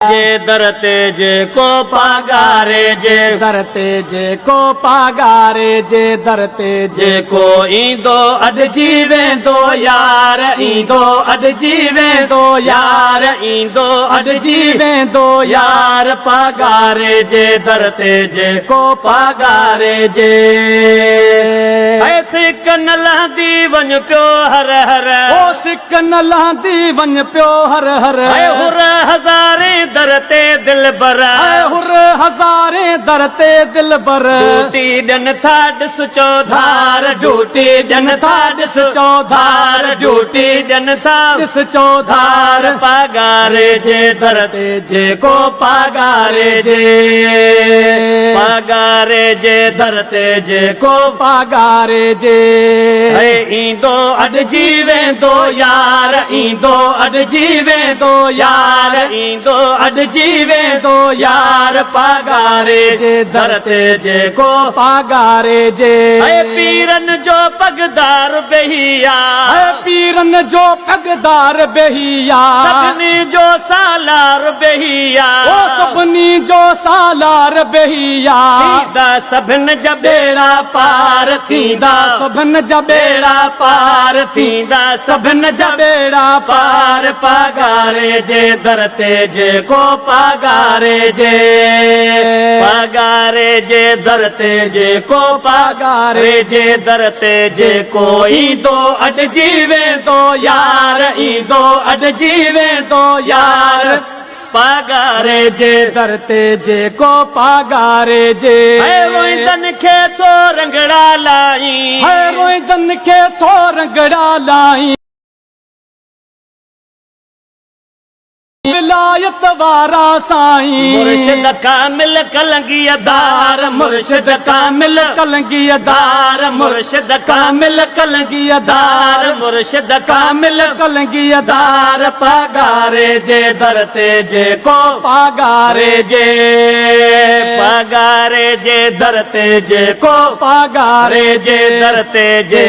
جي در تي جيڪو پاڳاري جي در تي جيڪو پاڳاري جي در تي جيڪو ايندو اڏجي ويندو يار، ايندو اڏجي ويندو يار، ايندو اڏجي ويندو يار، پاڳاري جي در تي جيڪو پاڳاري جي. اي سڪ نه لهندي وڃ پيو هر هر، او سڪ نه لهندي وڃ پيو هر هر، اي حر هزارين در تي دلبر، اي حر هزارين در تي دلبر، ڊوٽي ڏين ٿا ڏس چوڌار، ڊوٽي ڏين ٿا ڏس چوڌار، ڊوٽي ڏين ٿا ڏس چوڌار، پاڳاري جي در تي جيڪو پاڳاري جي، پاڳاري جي در تي جيڪو پاڳاري جي. اي ايندو اڏجي ويندو يار، ايندو اڏجي ويندو يار، ايندو اڏجي ويندو يار، پاڳاري جي در تي جيڪو پاڳاري جي. اي پيرن جو پڳدار بهيا، اي پيرن جو پڳدار بهيا، سڀني جو سالار بهيا، او سڀني جو سالار بهيا، ٿيندا سڀن جا ٻيڙا پار، ٿيندا سڀن جا ٻيڙا پار، ٿيندا سڀن جا ٻيڙا پار، پاڳاري جي در تي جيڪو پاڳاري جي، پاڳاري جي در تي جيڪو پاڳاري جي در تي جيڪو ايندو اڏجي ويندو يار، ايندو اڏجي ويندو يار، پاڳاري جي در تي جيڪو پاڳاري جي. اي روئيندن کي ٿو رنگڙا لائين، هي روئيندن کي ٿو رنگڙا لائين، ولايت وارا سائين، مرشد ڪامل ڪلنگي دار، مرشد ڪامل ڪلنگي دار، مرشد ڪامل ڪلنگي دار، مرشد ڪامل ڪلنگي دار، پاڳاري جي در تي جيڪو پاڳاري جي، پاڳاري جي در تي جيڪو پاڳاري جي در تي جي.